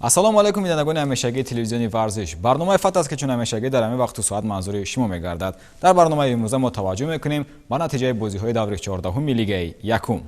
Ассалому алайкум, бинандагони ҳамешагии телевизиони Варзиш. Барномаи «Фат» аст, ки чун ҳамешагӣ дар ҳамин вақту соат манзури шумо мегардад. Дар барномаи имрӯза мо таваҷҷӯҳ мекунем ба натиҷаи бозиҳои даври 14-уми лигаи якум.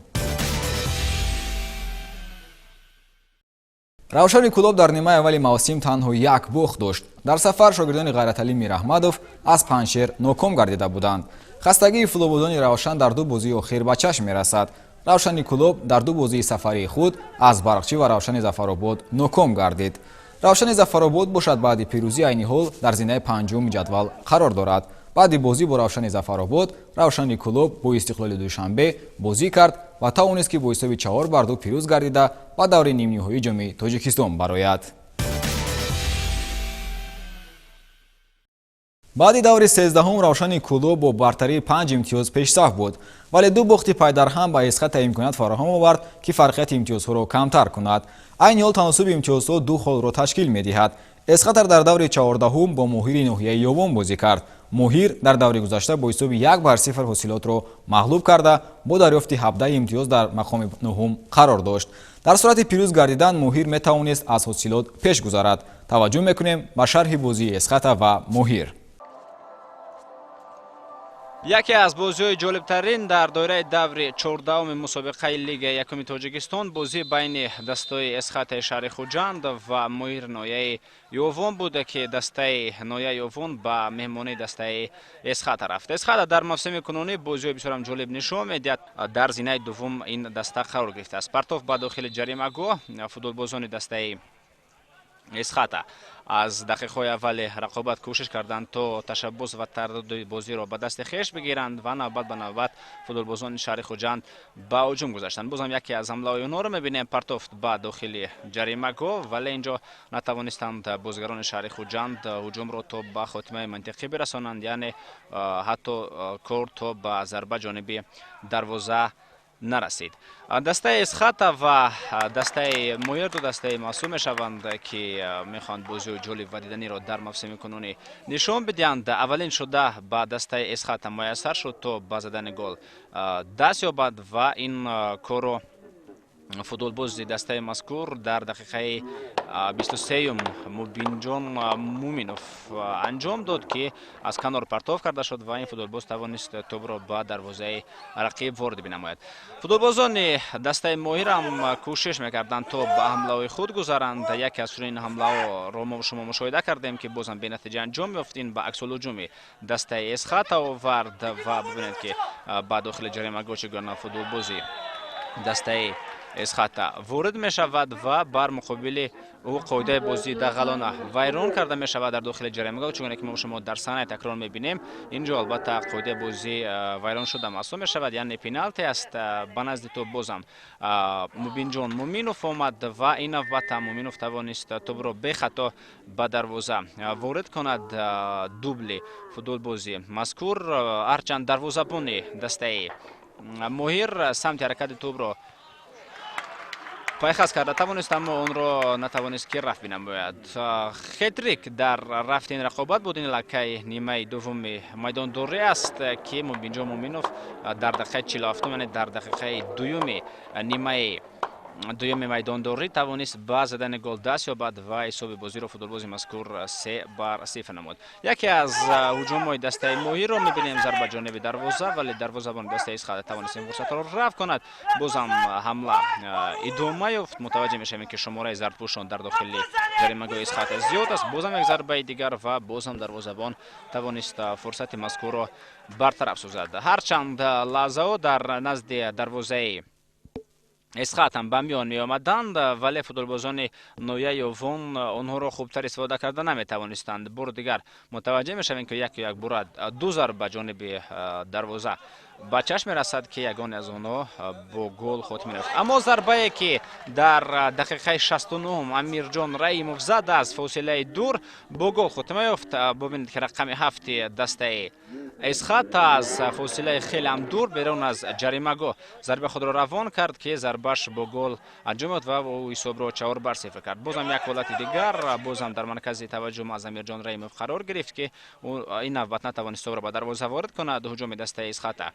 Равшани Кӯлоб дар нимаи аввали мавсим танҳо як бохт дошт. Дар сафар шогирдони Ғайраталӣ Мираҳмадов аз Панҷшер ноком гардида буданд. Хастагии фулободони Равшан дар ду бозии охир ба чашм мерасад. Равшани Кӯлоб дар ду бозии сафарии худ аз Барқчӣ ва Равшани Зафаробод ноком гардид. Равшани Зафаробод бошад, баъди пирӯзӣ айни ҳол дар зинаи панҷуми ҷадвал қарор дорад. Баъди бозӣ бо Равшани Зафаробод Равшани Кӯлоб бо Истиқлоли Душанбе бозӣ кард ва тавонист, ки бо ҳисоби 4-2 пирӯз гардида, ба даври нимниҳоии Ҷоми Тоҷикистон барояд. Баъди даври 13-ҳум Равшани Кӯлоб бо бартарии панҷ имтиёз пешсаф буд, вале ду бохти пайдарҳам ба Эсхата имконият фароҳам овард, ки фарқияти имтиёзҳоро камтар кунад. Айни ҳол таносуби имтиёзҳо ду холро ташкил медиҳад. Эсхатар дар даври 14-ҳум бо Моҳири ноҳияи Ёвон бозӣ кард. Моҳир дар даври гузашта бо ҳисоби 1-0 Ҳосилотро мағлуб карда, бо дарёфти 17 имтиёз дар мақоми нуҳум қарор дошт. Дар сурати пирӯз гардидан Моҳир метавонист аз Ҳосилот пеш гузарад. Таваҷҷӯҳ мекунем ба шарҳи бозии Эсхата ва Моҳир. Яке аз бозиҳои ҷолибтарин дар доираи даври 14-уми мусобиқаи лигаи якуми Тоҷикистон бозӣ байни дастаи Эсхатаи шаҳри Хуҷанд ва Моҳир ноҳияи Ёвон буда, ки дастаи ноҳияи Ёвон ба меҳмонии дастаи Эсхата рафт. Эсхата дар мавсими кунунӣ бозиҳои бисёрам ҷолиб нишон медиҳад. Дар зинаи дуввум ин даста қарор гирифтааст. Партов ба дохили ҷаримагоҳ. Футболбозони дастаи Эсхата аз дақиқаҳои аввали рақобат кӯшиш карданд, то ташаббус ва тардуди бозиро ба дасти хеш бигиранд, ва навбат ба навбат футболбозони шаҳри Хуҷанд ба ҳуҷум гузаштанд. Бозам яке аз ҳамлаҳои онҳоро мебинем. Партофт ба дохили ҷаримагоҳ, вале инҷо натавонистанд бозигарони шаҳри Хуҷанд ҳуҷумро то ба хотимаи мантиқӣ бирасонанд, яъне ҳатто кор то ба зарба ҷониби дарвоза нарасид. Дастаи Эсхата ва дастаи Моҳир ду дастаи маҳсуб мешаванд, ки мехоҳанд бозиҳои ҷолиб ва диданиро дар мавсими кунунӣ нишон бидиҳанд. Аввалин шуда ба дастаи Эсхата муяссар шуд, то ба задани гол даст ёбад, ва ин корро футболбози дастаи мазкур дар дақиқаи 23-юм Мубинҷон Муминов анҷом дод, ки аз канор партов карда шуд ва ин футболбоз тавонист тӯбро ба дарвозаи рақиб ворид бинамояд. Футболбозони дастаи Моҳирам кӯшиш мекарданд, то ба ҳамлаҳои худ гузаранд. Яке аз чунин ҳамлаҳоро мо шумо мушоҳида кардем, ки бозам бенатиҷа анҷом ёфт. Ин ба аксулҳуҷуми дастаи Эсхата овард, ва бибинед, ки ба дохили ҷаримагоҳ чӣ гуна футболбози дастаи Эсхата ворид мешавад ва бар муқобили ӯ қоидаи бозӣ дағалона вайрон карда мешавад дар дохили ҷаримагоҳ. Чуноне ки мо шумо дар саҳнаи такрор мебинем, инҷо албатта қоидаи бозӣ вайрон шуда маҳсуб мешавад, яъне пеналти аст. Ба назди тӯб бозам Мубинҷон Муминов омад ва ин навбата Муминов тавонист тӯбро бехато ба дарвоза ворид кунад. Дубли футболбози мазкур, ҳарчанд дарвозабони дастаи Моҳир самти ҳаракати тӯбро пайхас карда тавонист, аммо онро натавонист, ки рафт бинамояд. Хетрик дар рафти ин рақобат буд. Ин лаккаи нимаи дуввуми майдондорӣ аст, ки Мубинҷон Муминов дар дақиқаи 47-ум, яъне дар дақиқаи дуюми нимаи дуюми майдондорӣ тавонист ба задани гол даст ёбад ва ҳисоби бозиро футболбози мазкур 3-0 намуд. Яке аз ҳуҷумҳои дастаи Моҳирро мебинем. Зарба ҷониби дарвоза, вале дарвозабони дастаи Эсхата тавонист ин фурсатро рафт кунад. Бозам ҳамла идома ёфт. Мутаваҷҷеҳ мешавем, ки шумораи зардпӯшон дар дохили ҷаримагоҳи Эсхата зиёд аст. Бозам як зарбаи дигар ва бозам дарвозабон тавонист фурсати мазкурро бартараф созад. Ҳарчанд лаҳзаҳо дар назди дарвозаи Эсхат ҳам ба миён меомаданд, вале футболбозони ноҳияи Ёвон онҳоро хубтар истифода карда наметавонистанд. Бори дигар мутаваҷҷеҳ мешавем, ки яку як бура ду зарба ҷониби дарвоза ба чашм мерасад, ки ягоне аз онҳо бо гол хотима наёфт. Аммо зарбае, ки дар дақиқаи 69-ум Амирҷон Раимов зад аз фосилаи дур, бо гол хотима ёфт. Бубинед, ки рақами ҳафти дастаи Эсхата аз фосилаи хеле ҳам дур берун аз ҷаримагоҳ зарба худро равон кард, ки зарбаш бо гол анҷом ёфт ва ӯ ҳисобро 4-0 кард. Бозам як ҳолати дигар, бозам дар маркази таваҷҷӯҳ аз Амирҷон Раимов қарор гирифт, ки ӯ ин навбат натавонист ҳисобро ба дарвоза ворид кунад. Ҳуҷуми дастаи Эсхата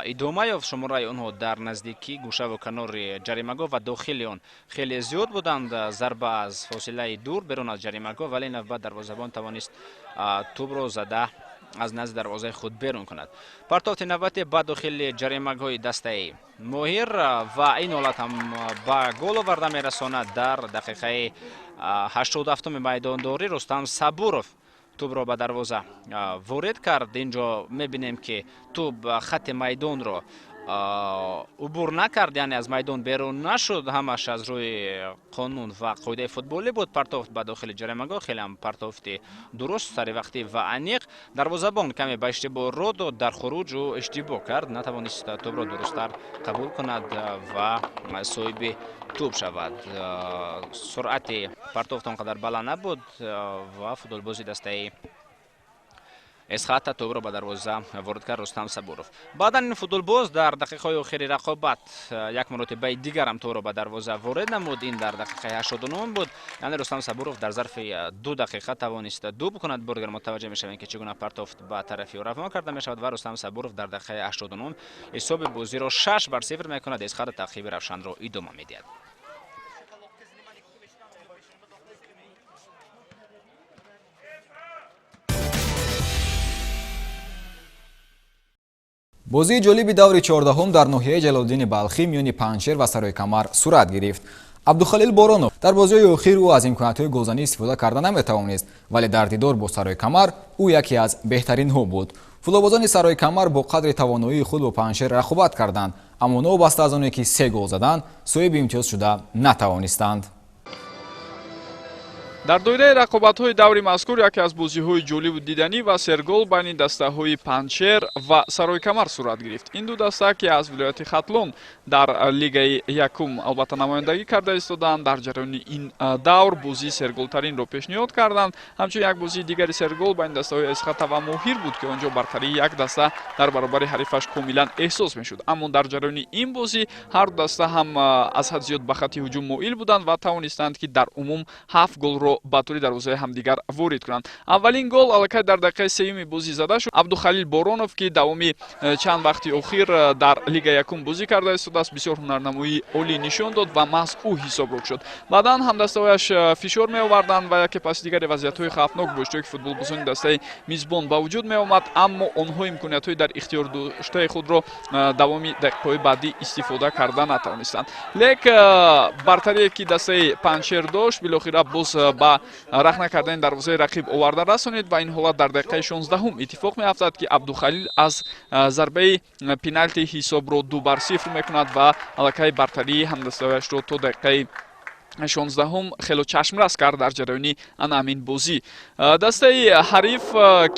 идома ёфт. Шумораи онҳо дар наздикӣ гӯшаву канори ҷаримагоҳ ва дохили он хеле зиёд буданд. Зарба аз фосилаи дур берун аз ҷаримагоҳ, вале навбат дарвозабон тавонист тӯбро зада аз назди дарвозаи худ берун кунад. Партофти навбатӣ ба дохили ҷаримагоҳи дастаи Моҳир ва ин ҳолат ҳам ба гол оварда мерасонад. Дар дақиқаи 87-уми майдондорӣ Рустам Сабуров тӯбро ба дарвоза ворид кард. Инҷо мебинем, ки тӯб хати майдонро убур накард, яъне аз майдон берун нашуд. Ҳамаш аз рӯи қонун ва қоидаи футболӣ буд. Партофт ба дохили ҷаримагоҳ, хеле ҳам партофти дуруст, саривақтӣ ва аниқ. Дарвозабон каме ба иштибоҳ ро дод, дар хуруҷ ӯ иштибоҳ кард, натавонист тӯбро дурусттар қабул кунад ва соҳиби тӯб шавад. Суръати партофт он қадар баланд набуд ва футболбози дастаи Эсхата тӯбро ба дарвоза ворид кард Рустам Сабуров. Баъдан ин футболбоз дар дақиқаҳои охири рақобат як маротибаи дигарам тӯбро ба дарвоза ворид намуд. Ин дар дақиқаи 89 буд. Яъне Рустам Сабуров дар зарфи 2 дақиқа тавонист дубл кунад. Бор дигар мутаваҷҷеҳ мешавем, ки чӣ гуна партофт ба тарафи ӯ равон карда мешавад ва Рустам Сабуров дар дақиқаи 89 ҳисоби бозиро 6-0 мекунад. Эсхата таъқиби Равшанро идома медиҳад. Бозии ҷолиби даври 14-ум дар ноҳияи Ҷалолиддини Балхӣ миёни Панҷшер ва Сарои-Камар сурат гирифт. Абдухалил Боронов дар бозиҳои охир ӯ аз имкониятҳои голзанӣ истифода карда наметавонист, вале дар дидор бо Сарои-Камар ӯ яке аз беҳтаринҳо буд. Футболбозони Сарои-Камар бо қадри тавоноии худ бо Панҷшер рақобат карданд, аммо новобаста аз оне ки 3 гол заданд, соҳиби имтиёз шуда натавонистанд. Дар доираи рақобатҳои даври мазкур яке аз бозиҳои ҷолибу диданӣ ва сергол байни дастаҳои Панҷшер ва Сарои-Камар сурат гирифт. Ин ду даста, ки аз вилояти Хатлон дар лигаи якум албатта намояндагӣ карда истоданд, дар ҷараёни ин давр бозии серголтаринро пешниҳод карданд. Ҳамчунин як бозии дигари сергол байни дастаҳои Эсхата ва Моҳир буд, ки он ҷо бартарии як даста дар баробари ҳарифаш комилан эҳсос мешуд. Аммо дар ҷараёни ин бозӣ ҳар ду даста ҳам аз ҳад зиёд ба хатти ҳуҷум моил буданд ва тавонистанд, ки дар умум 7 голро ба тури дарвозаи ҳамдигар ворид кунанд. Аввалин гол аллакай дар дақиқаи сеюми бозӣ зада шуд. Абдухалил Боронов, ки давоми чанд вақти охир дар лига якум бозӣ карда истодааст, бисёр ҳунарнамоии олӣ нишон дод ва маҳз ӯ ҳисоброк шуд. Баъдан ҳамдастаҳояш фишор меоварданд ва яке паси дигаре вазъиятҳои хавфнок бо иштироки футболбозони дастаи мизбон ба вуҷуд меомад, аммо онҳо имкониятҳои дар ихтиёр доштаи худро давоми дақиқаҳои баъдӣ истифода карда натавонистанд. Лек бартарие, ки дастаи Панҷшер дошт, билохира боз ба рахна кардани дарвозаи рақиб оварда расонид ва ин ҳолат дар дақиқаи 16-ум иттифоқ меафтад, ки Абдухалил аз зарбаи пеналти ҳисобро 2-0 мекунад ва аллакай бартарии ҳамдастаҳояшро то дақиқаи 16-ум хело чашмрас кард дар ҷараёни ана ҳамин бозӣ. Дастаи ҳариф,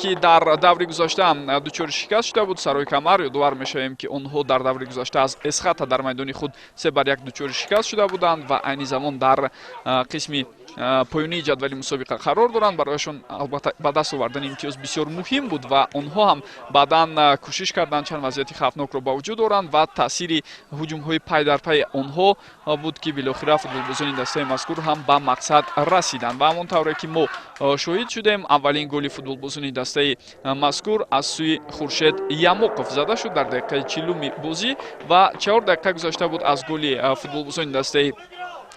ки дар даври гузашта дучори шикаст шуда буд, Сарои-Камар, ёдовар мешавем, ки онҳо дар даври гузашта аз Эсхата дар майдони худ 3-1 дучори шикаст шуда буданд ва айни замон дар қисми поёнии ҷадвали мусобиқа қарор доранд. Барояшон албатта ба даст овардани имтиёз бисёр муҳим буд ва онҳо ҳам баъдан кӯшиш карданд чанд вазъияти хавфнокро ба вуҷуд оранд ва таъсири ҳуҷумҳои пай дар пай онҳо буд, ки билохира футболбозони дастаи мазкур ҳам ба мақсад расиданд. Ва ҳамон тавре ки мо шоҳид шудем, аввалин голи футболбозони дастаи мазкур аз сӯи Хуршед Ямоқов зада шуд дар дақиқаи 40-уми бозӣ ва 4 дақиқа гузашта буд аз голи футболбозони дастаи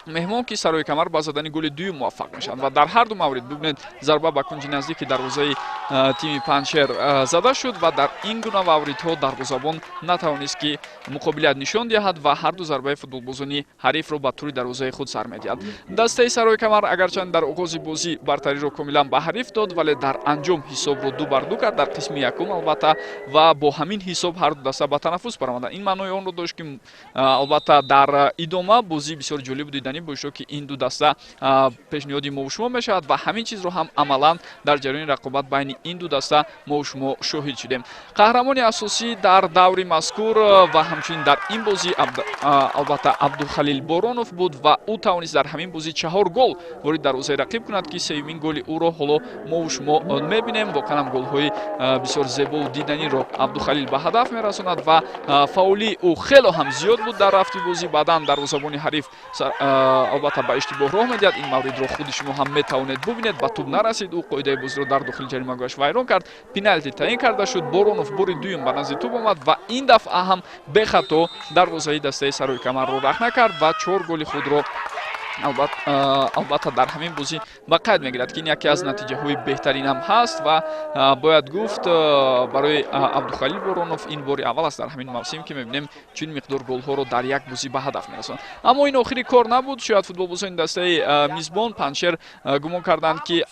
меҳмон, ки Сарои-Камар ба задани голи дуюм муваффақ мешаванд ва дар ҳар ду маврид бибинед, зарба ба кунҷи наздики дарвозаи тими Панҷшер зада шуд ва дар ин гуна мавридҳо дарвозабон натавонист, ки муқобилият нишон диҳад ва ҳар ду зарбаи футболбозони ҳарифро ба тури дарвозаи худ сар медиҳад. Дастаи Сарои-Камар агарчанд дар оғози бозӣ бартариро комилан ба ҳариф дод, вале дар анҷом ҳисобро 2-2 кард дар қисми якум албатта, ва бо ҳамин ҳисоб ҳар ду даста ба танаффус баромаданд. Ин маънои онро дошт, ки албатта дар идома бозӣ бисёр ҷолиб диданӣ бо иштироки ин ду даста пешниҳоди мову шумо мешавад ва ҳамин чизро ҳам амалан дар ҷараёни рақобат байни байни ин ду даста мо шумо шоҳид шудем. Қаҳрамони асосӣ дар даври мазкур ва ҳамчунин дар ин бозӣ албатта Абдухалил Боронов буд ва ӯ тавонист дар ҳамин бозӣ 4 гол ворид дарвозаи рақиб кунад, ки сеюмин голи ӯро ҳоло мо шумо мебинем. Воқеан ҳам голҳои бисёр зебову диданиро Абдухалил ба ҳадаф мерасонад ва фаъолии ӯ хело ҳам зиёд буд дар рафти бозӣ. Баъдан дарвозабони ҳариф албатта ба иштибоҳ роҳ медиҳад. Ин мавридро худи шумо ҳам метавонед бубинед. Ба тӯб нарасид, ӯ қоидаи бозиро дар дохили ҷаримагоҳаш вайрон кард, пеналти таъин карда шуд. Боронов бори дуюм ба назди тӯб омад ва ин дафъа ҳам бехато дарвозаи дастаи Сарои Камарро рахна кард ва 4 голи худро албатта дар ҳамин бозӣ ба қайд мегирад, ки ин яке аз натиҷаҳои беҳтарин ҳам ҳаст ва бояд гуфт барои Абдухалил Боронов ин бори аввал аст дар ҳамин мавсим, ки мебинем чунин миқдор голҳоро дар як бозӣ ба ҳадаф мерасонад. Аммо ин охири кор набуд. Шояд футболбозони дастаи мизбон Панҷшер гумон карданд, ки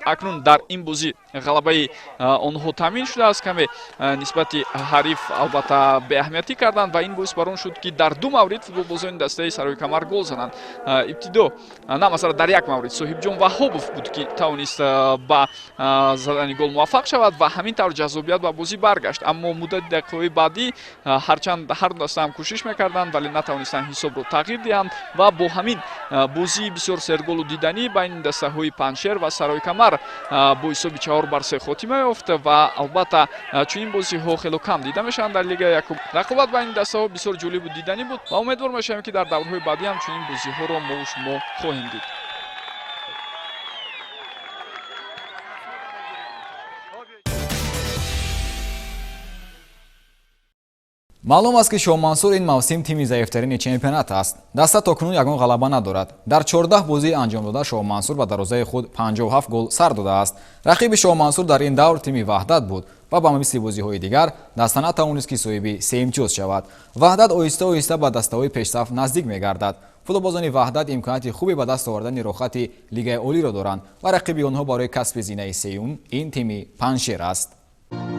акнун дар ин бозӣ ғалабаи онҳо таъмин шудааст. Каме нисбати ҳариф албатта беаҳамиятӣ карданд ва ин боис бар он шуд, ки дар ду маврид футболбозони дастаи Сарои Камар гол зананд. Ибтидо на масалан дар як маврид Соҳибҷон Ваҳобов буд, ки тавонист ба задани гол муваффақ шавад ва ҳамин тавр ҷаззобият ба бозӣ баргашт. Аммо муддати дақиқаҳои баъдӣ ҳарчанд ҳар ду даста ҳам кӯшиш мекарданд, вале натавонистанд ҳисобро тағйир диҳанд ва бо ҳамин бозии бисёр серголу диданӣ байни дастаҳои Панҷшер ва Сарои Камар бо ҳисоби 4-3 хотима ёфт ва албатта чунин бозиҳо хело кам дида мешаванд дар Лигаи якум. Рақобат байни дастаҳо бисёр ҷолибу диданӣ буд ва умедвор мешавем, ки дар даврҳои баъдӣ ҳам чунин бозиҳоро мо шумо хоҳем дид. Маълум аст, ки Шоҳмансур ин мавсим тими заифтарини чемпионат аст. Даста то кунун ягон ғалаба надорад. Дар 14 бозии анҷом дода Шоҳмансур ба дарвозаи худ 57 гол сар додааст. Рақиби Шоҳмансур дар ин давр тими Ваҳдат буд ва ба мисли бозиҳои дигар даста натавонист, ки соҳиби се имтиёз шавад. Ваҳдат оҳиста оҳиста ба дастаҳои пешсаф наздик мегардад. Футболбозони Ваҳдат имконияти хубе ба даст овардани рохати Лигаи Олиро доранд ва рақиби онҳо барои касби зинаи сеюм ин тими Панҷшер аст.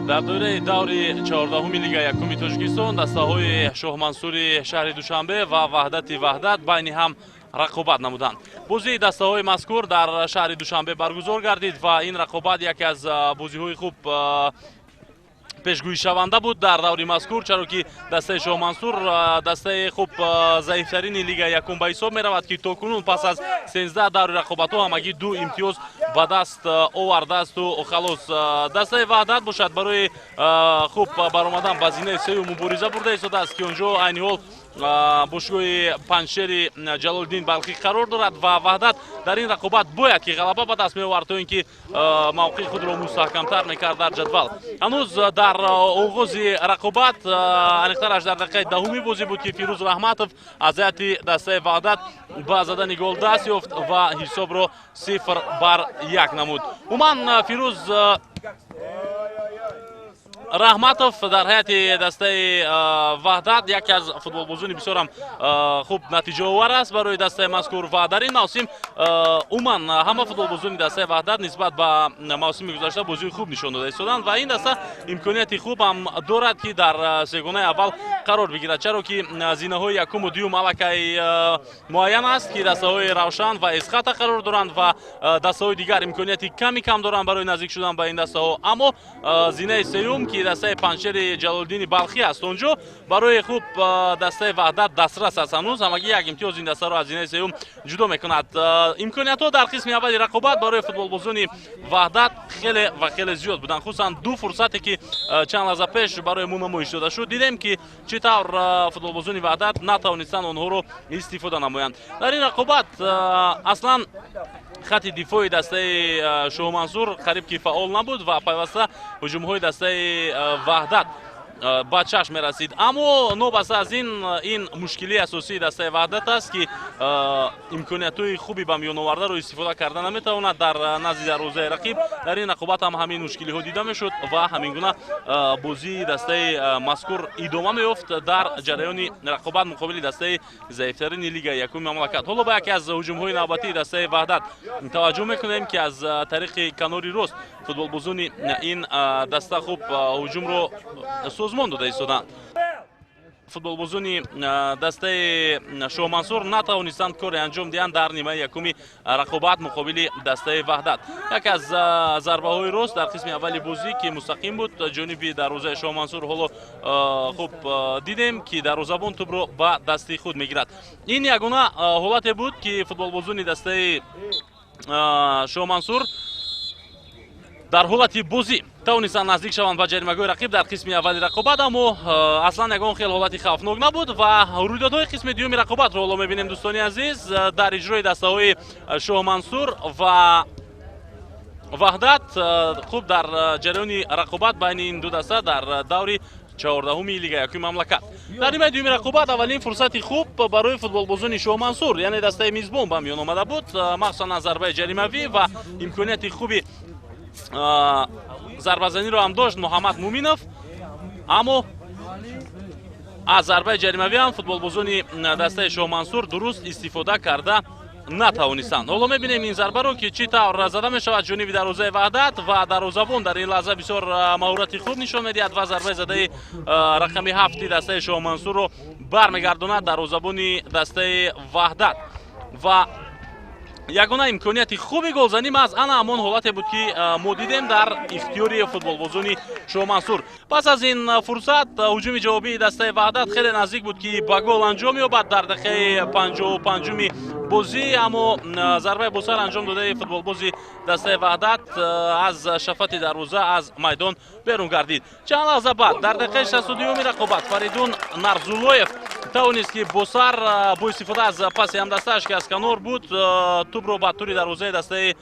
Дар доираи даври 14-уми Лигаи якуми Тоҷикистон дастаҳои Шоҳмансури шаҳри Душанбе ва Ваҳдати Ваҳдат байни ҳам рақобат намуданд. Бозии дастаҳои мазкур дар шаҳри Душанбе баргузор гардид ва ин рақобат яке аз бозиҳои хуб пешгӯишаванда буд дар даври мазкур, чаро ки дастаи Шоҳмансур дастаи хуб заифтарини Лигаи якум ба ҳисоб меравад, ки то кунун пас аз 13 даври рақобатҳо ҳамагӣ 2 имтиёз ба даст овардаасту халос. Дастаи Ваҳдат бошад барои хуб баромадан ба зинаи сеюм мубориза бурда истодааст, ки онҷо айни ҳол бошгоҳи Панҷшери Ҷалолиддин Балхӣ қарор дорад ва Ваҳдат дар ин рақобат бояд ки ғалаба ба даст меовард, то ин ки мавқеи худро мустаҳкамтар мекард дар ҷадвал. Ҳанӯз дар оғози рақобат, аниқтараш дар дақиқаи 10-уми бозӣ буд, ки Фирӯз Раҳматов аз ҳайати дастаи Ваҳдат ба задани гол даст ёфт ва ҳисобро 0-1 намуд. Умуман Фирӯз Раҳматов дар ҳайати дастаи Ваҳдат яке аз футболбозони бисёрам хуб натиҷаовар аст барои дастаи мазкур ва дар ин мавсим умуман ҳама футболбозони дастаи Ваҳдат нисбат ба мавсими гузашта бозии хуб нишон дода истоданд ва ин даста имконияти хуб ҳам дорад, ки дар сегонаи аввал қарор бигирад, чаро ки зинаҳои якуму дуюм аллакай муайян аст, ки дастаҳои Равшан ва Эсхата қарор доранд ва дастаҳои дигар имконияти ками кам доранд барои наздик шудан ба ин дастаҳо. Аммо зинаи сеюм, ки дастаи Панҷшери Ҷалолиддини Балхӣ аст, онҷо барои хуб дастаи Ваҳдат дастрас аст. Ҳанӯз ҳамагӣ як имтиёз ин дастаро аз зинаи сеюм ҷудо мекунад. Имкониятҳо дар қисми аввали рақобат барои футболбозони Ваҳдат хеле ва хеле зиёд буданд, хусусан ду фурсате, ки чанд лаҳза пеш барои мо намоиш дода шуд. Дидем, ки чӣ тавр футболбозони Ваҳдат натавонистанд онҳоро истифода намоянд. Дар ин рақобат аслан хати дифои дастаи Шоҳмансур қариб ки фаъол набуд ва пайваста ҳуҷумҳои дастаи Ваҳдат ба чашм мерасид. Аммо нобаста аз ин мушкилии асосии дастаи Ваҳдат аст, ки имкониятҳои хуби ба миёновардаро истифода карда наметавонад дар назди дарвозаи рақиб. Дар ин рақобат ҳам ҳамин мушкилиҳо дида мешуд ва ҳамин гуна бозии дастаи мазкур идома меёфт дар ҷараёни рақобат муқобили дастаи заифтарини Лигаи якуми мамлакат. Ҳоло ба яке аз ҳуҷумҳои навбатии дастаи Ваҳдат таваҷҷӯҳ мекунем, ки аз тариқи канори рост футболбозони ин даста хуб ҳуҷумро созмон дода истоданд. Футболбозони дастаи Шоҳмансур натавонистанд коре анҷом диҳанд дар нимаи якуми рақобат муқобили дастаи Ваҳдат. Яке аз зарбаҳои рост дар қисми аввали бозӣ, ки мустақим буд ҷониби дарвозаи Шоҳмансур, ҳоло хуб дидем, ки дарвозабон тӯбро ба дасти худ мегирад. Ин ягона ҳолате буд, ки футболбозони дастаи Шоҳмансур дар ҳолати бозӣ тавонистанд наздик шаванд ба ҷаримагоҳи рақиб дар қисми аввали рақобат, аммо аслан ягон хел ҳолати хавфнок набуд. Ва рӯйдодҳои қисми дуюми рақобатро ҳоло мебинем, дӯстони азиз, дар иҷрои дастаҳои Шоҳмансур ва Ваҳдат. Хуб, дар ҷараёни рақобат байни ин ду даста дар даври 14-уми лига якуми мамлакат, дар нимаи дуюми рақобат аввалин фурсати хуб барои футболбозони Шоҳмансур, яъне дастаи мизбон, ба миён омада буд, махсусан аз зарбаи ҷаримавӣ, ва имконияти хуби зарбазаниро ҳам дошт Муҳаммад Муминов, аммо аз зарбаи ҷаримавӣ ҳам футболбозони дастаи Шоҳмансур дуруст истифода карда натавонистанд. Ҳоло мебинем ин зарбаро, ки чӣ тавр зада мешавад ҷониби дарвозаи Ваҳдат, ва дарвозабон дар ин лаҳза бисёр маҳорати хуб нишон медиҳад ва зарбаи задаи рақами 7-и дастаи Шоҳмансурро бармегардонад дарвозабони дастаи Ваҳдат. Ва ягона имконияти хуби голзанӣ маҳз ана ҳамон ҳолате буд, ки мо дидем дар ихтиёри футболбозони Шоҳмансур. Пас аз ин фурсат ҳуҷуми ҷавобии дастаи Ваҳдат хеле наздик буд, ки ба гол анҷом ёбад дар дақиқаи 55-уми бозӣ, аммо зарбаи босар анҷом додаи футболбози дастаи Ваҳдат аз шафати дарвоза аз майдон берун гардид. Чанд лаҳза баъд дар дақиқаи 62-юми рақобат Фаридун Нарзуллоев тавонист, ки босар бо истифода аз паси ҳамдастааш, ки аз канор буд, тӯбро ба тури дарвозаи дастаи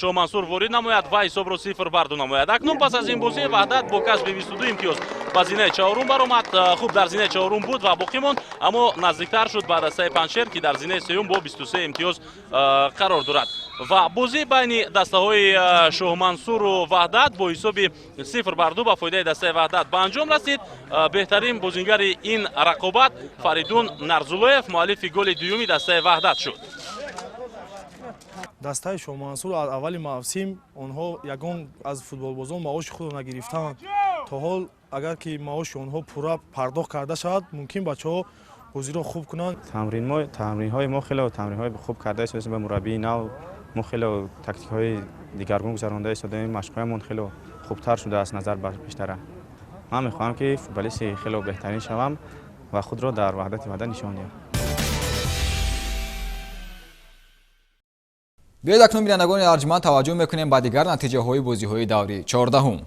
Шоҳмансур ворид намояд ва ҳисобро 0-2 намояд. Акнун пас аз ин бозӣ Ваҳдат бо касби 22 имтиёз ба зинаи чаҳорум баромад. Хуб, дар зинаи чаҳорум буд ва боқӣ монд, аммо наздиктар шуд ба дастаи Панҷшер, ки дар зинаи сеюм бо 23 имтиёз қарор дорад. Ва бозӣ байни дастаҳои Шоҳмансуру Ваҳдат бо ҳисоби 0-2 ба фоидаи дастаи Ваҳдат ба анҷом расид. Беҳтарин бозингари ин рақобат Фаридун Нарзуллоев, муаллифи голи дуюми дастаи Ваҳдат шуд. Дастаи Шоҳмансур аз аввали мавсим онҳо ягон аз футболбозон маоши худро нагирифтанд. То ҳол агар ки маоши онҳо пурра пардохт карда шавад, мумкин бачаҳо бозиро хуб кунанд. Тамринҳои мо хеле тамринҳои хуб карда истодаем. Ба мураббии нав мо хеле тактикҳои дигаргун гузаронда истодаем. Машқҳоямон хеле хубтар шудааст назар ба пештара. Ман мехоҳам, ки футболисти хеле беҳтарин шавам ва худро дар Ваҳдати Ваҳдат нишон диҳам. Биёед акнун, бинандагони арҷманд, таваҷҷӯҳ мекунем ба дигар натиҷаҳои бозиҳои даври 14-ум.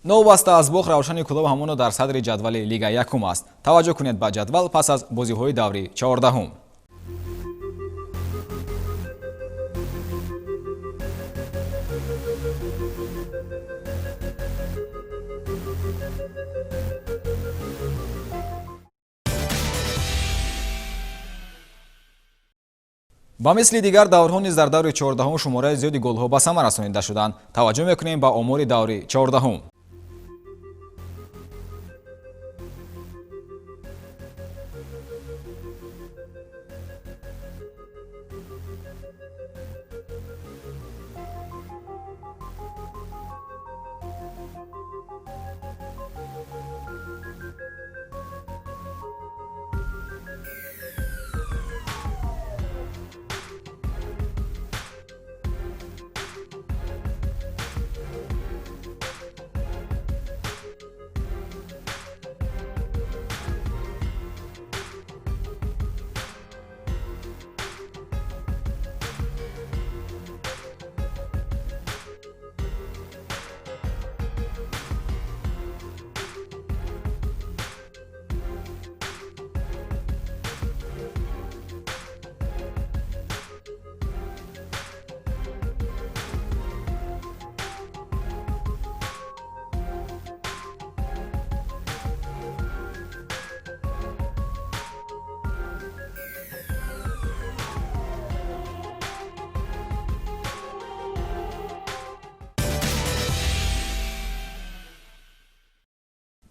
Новобаста аз бохт, Равшани Кӯлоб ҳамоно дар садри ҷадвали лига якум аст. Таваҷҷӯҳ кунед ба ҷадвал пас аз бозиҳои даври 14-ум. Ба мисли дигар даврҳо низ дар даври 14-ум шумораи зиёди голҳо ба самар расонида шуданд. Таваҷҷӯҳ мекунем ба омори даври 14-ум.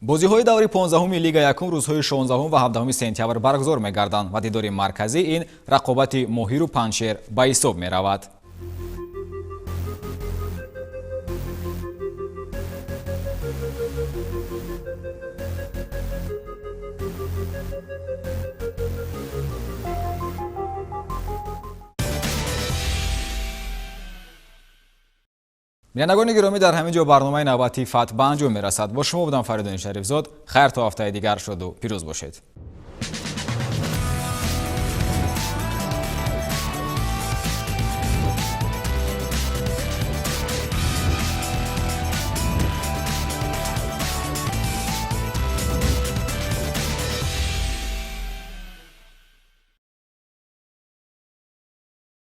Бозиҳои даври 15-уми Лига якум рӯзҳои 16 ва 17 сентябр баргузор мегарданд ва дидори марказӣ ин рақобати Моҳиру Панҷшер ба ҳисоб меравад. Бинандагони гиромӣ, дар ҳамин ҷо барномаи навбатии Фатҳ ба анҷом мерасад. Бо шумо будам Фаридуни Шарифзод. Хайр, то ҳафтаи дигар шоду пирӯз бошед.